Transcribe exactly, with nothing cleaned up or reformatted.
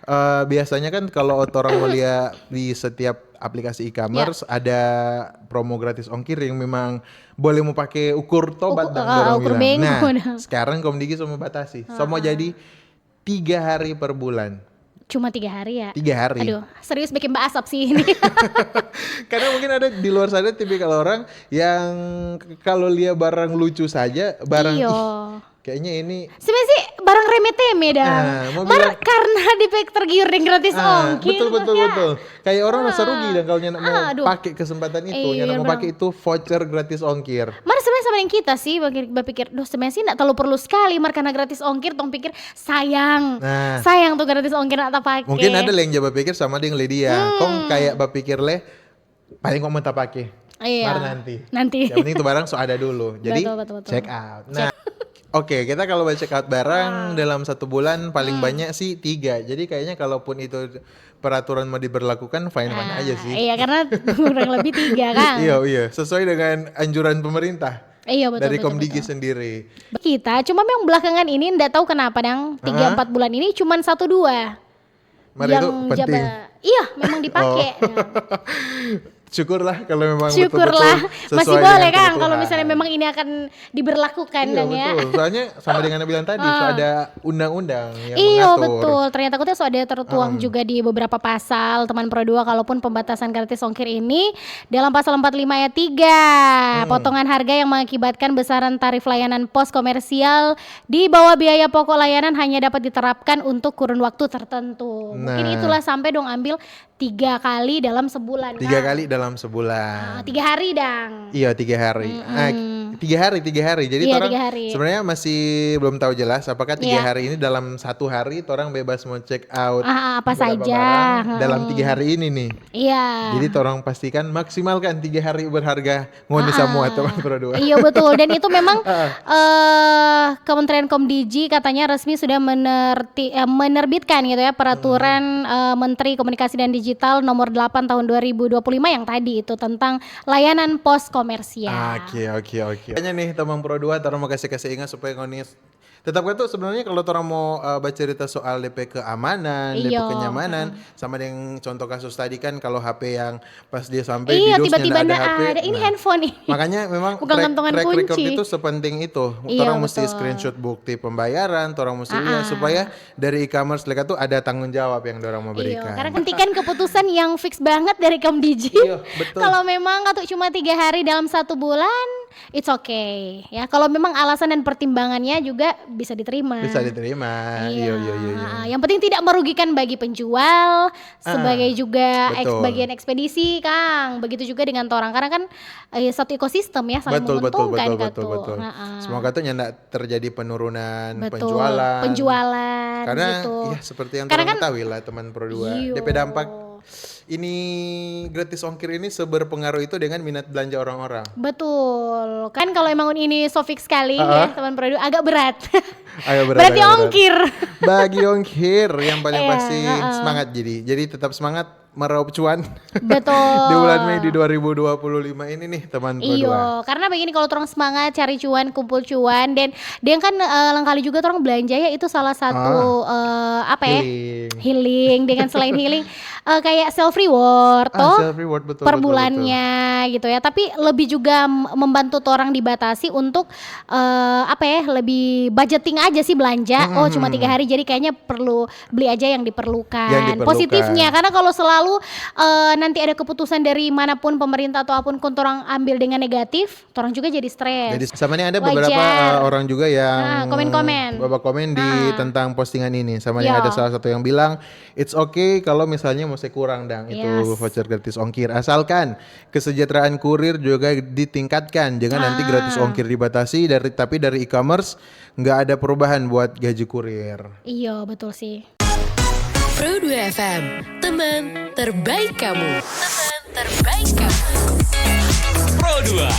Eh, biasanya kan kalau orang mau lihat di setiap aplikasi e-commerce, ada promo gratis ongkir yang memang boleh mau pakai ukur tobat, Uku- dang, ah, orang ukur bilang. bengkok, Nah, nah. Sekarang Komdigi so mau batasi, so mau jadi tiga hari per bulan. Cuma tiga hari ya? Tiga hari. Aduh, serius bikin bahas apa sih ini? Karena mungkin ada di luar sana tipikal orang yang kalau lia barang lucu saja, barang, Iyo. "Ih, kayaknya ini." Sebenarnya sih barang remeh-temeh dah. Nah, mau Mar bilang- karena dia tergiur dengan gratis Ah, ongkir. Betul, betul, Ya. betul. Kayak orang rasa rugi Ah. Dang kalau nyanda mau Ah, aduh. pakai kesempatan itu, Iya, nyanda mau benar. Pakai itu voucher gratis ongkir. Mar sebenarnya sama dengan kita sih, bagi- berpikir, "Duh, sebenarnya sih nggak terlalu perlu sekali, mar karena gratis ongkir, tong pikir sayang. Nah. Sayang tuh gratis ongkir nggak terpakai." Mungkin ada yang jawab pikir sama dengan Lydia. Hmm. Kong kayak berpikir leh, "Paling kok mau tak pakai. Iya. Mar nanti." Nanti. Yang penting itu barang so ada dulu. Jadi Betul, betul, betul. Check out. Nah, oke, kita kalau mau check out barang dalam satu bulan paling banyak sih tiga. Jadi kayaknya kalaupun itu peraturan mau diberlakukan, fine-fine Ah, aja sih. Iya, karena kurang lebih tiga kan. Iya, iya. Sesuai dengan anjuran pemerintah. Iya, betul, Dari betul, Komdigi betul. Sendiri. Kita cuma memang belakangan ini ndak tahu kenapa dang tiga Aha. Empat bulan ini cuman satu dua Mar itu yang penting. Jaba. Iya, memang dipakai. Oh. Syukurlah kalau memang Syukurlah betul-betul masih sesuai boleh dengan kan kalau kebutuhan. Misalnya memang ini akan diberlakukan Iya, dang ya. Betul. Soalnya sama dengan yang bilang tadi, so ada undang-undang yang Iyo, mengatur. Betul. Ternyata aku tuh so ada tertuang juga di beberapa pasal, teman Pro dua, kalaupun pembatasan gratis ongkir ini dalam pasal empat lima ayat tiga, potongan harga yang mengakibatkan besaran tarif layanan pos komersial di bawah biaya pokok layanan hanya dapat diterapkan untuk kurun waktu tertentu. Mungkin Nah. Itulah sampai dong ambil tiga kali dalam sebulan. Tiga Nah. Kali dalam sebulan. Ah, tiga hari dang. Iya, tiga hari. Ah, tiga hari, tiga hari. Jadi Iya, orang tiga hari. Sebenarnya masih belum tahu jelas apakah tiga Iya. Hari ini dalam satu hari orang bebas mau check out Ah, apa berapa saja. Barang dalam Hmm. Tiga hari ini nih. Iya. Jadi orang pastikan maksimalkan tiga hari berharga ngoni Ah, semua teman Pro dua. Iya betul. Dan itu memang eh Kementerian Komdigi katanya resmi sudah menerti, eh, menerbitkan gitu ya peraturan eh, Menteri Komunikasi dan Digital nomor delapan tahun dua ribu dua puluh lima yang tadi itu tentang layanan pos komersial. Oke, oke, oke. Makanya nih teman Pro dua, torang mau kasih kasih ingat supaya ngoni tetap kan tuh sebenarnya kalau orang mau eh, bercerita soal D P keamanan, D P Iya. Kenyamanan, sama dengan contoh kasus tadi kan kalau H P yang pas dia sampai Iya, di dusnya tiba-tiba nggak ada nggak H P. ada. Ini Nah, handphone nih. Makanya memang Bukan track, gantungan track record kunci. Itu sepenting itu. Iya, Orang mesti betul. Screenshot bukti pembayaran, orang mesti lihat Ah. Supaya dari e-commerce mereka tuh ada tanggung jawab yang orang mau Iya, berikan. Karena kan keputusan yang fix banget dari Komdigi. Iya, betul. Kalau memang atau cuma tiga hari dalam satu bulan, it's okay. Ya, kalau memang alasan dan pertimbangannya juga bisa diterima. Bisa diterima. Iya, iya, iya, iya. Ah, yang penting tidak merugikan bagi penjual, sebagai juga eks- betul. Bagian ekspedisi, Kang. Begitu juga dengan torang, karena kan eh, satu ekosistem ya, saling Betul, betul, menguntungkan betul, kan betul, tuh. betul. Heeh. Semoga tuh nyanda terjadi penurunan Betul. Penjualan. Penjualan Karena gitu. Ya seperti yang Karena orang kan ketahui lah teman Pro dua. Iyo. D P dampak ini gratis ongkir ini seberpengaruh itu dengan minat belanja orang-orang. Betul. Kan kalau emang ini so fix sekali ya, Heeh. Teman Pro dua, agak berat. Ayo berat, Berarti agak berat. Ongkir. Bagi ongkir yang paling Iya, pasti heeh. Semangat jadi. Jadi tetap semangat meraup cuan. Betul. Di bulan Mei di dua ribu dua puluh lima ini nih teman Pro dua. Iyo, karena begini, kalau orang semangat cari cuan, kumpul cuan, dan dia kan eh, lengkali juga orang belanja ya, itu salah satu eh, apa ya? Healing. Healing. Dengan selain healing, eh, kayak self reward Ah, toh. Self reward, betul, Per betul, bulannya gitu ya, tapi lebih juga m- membantu orang dibatasi untuk eh, apa ya, lebih budgeting aja sih belanja. Oh, cuma tiga hari, jadi kayaknya perlu beli aja yang diperlukan. Yang diperlukan. Positifnya, karena kalau selalu eh, nanti ada keputusan dari manapun, pemerintah atau apapun, orang ambil dengan negatif, orang juga jadi stres. Jadi sama ini ada beberapa Wajar. eh, orang juga yang Ah, komen-komen. Bapak komen di Ah. Tentang postingan ini. Sama ini Iya. Ada salah satu yang bilang, "It's okay kalau misalnya mau kurang dang itu Yes. Voucher gratis ongkir, asalkan kesejahteraan kurir juga ditingkatkan. Jangan nanti Ah. Gratis ongkir dibatasi dari tapi dari e-commerce nggak ada perubahan buat gaji kurir." Iya, betul sih. Pro dua F M, teman terbaik kamu. Teman terbaik kamu. Pro dua.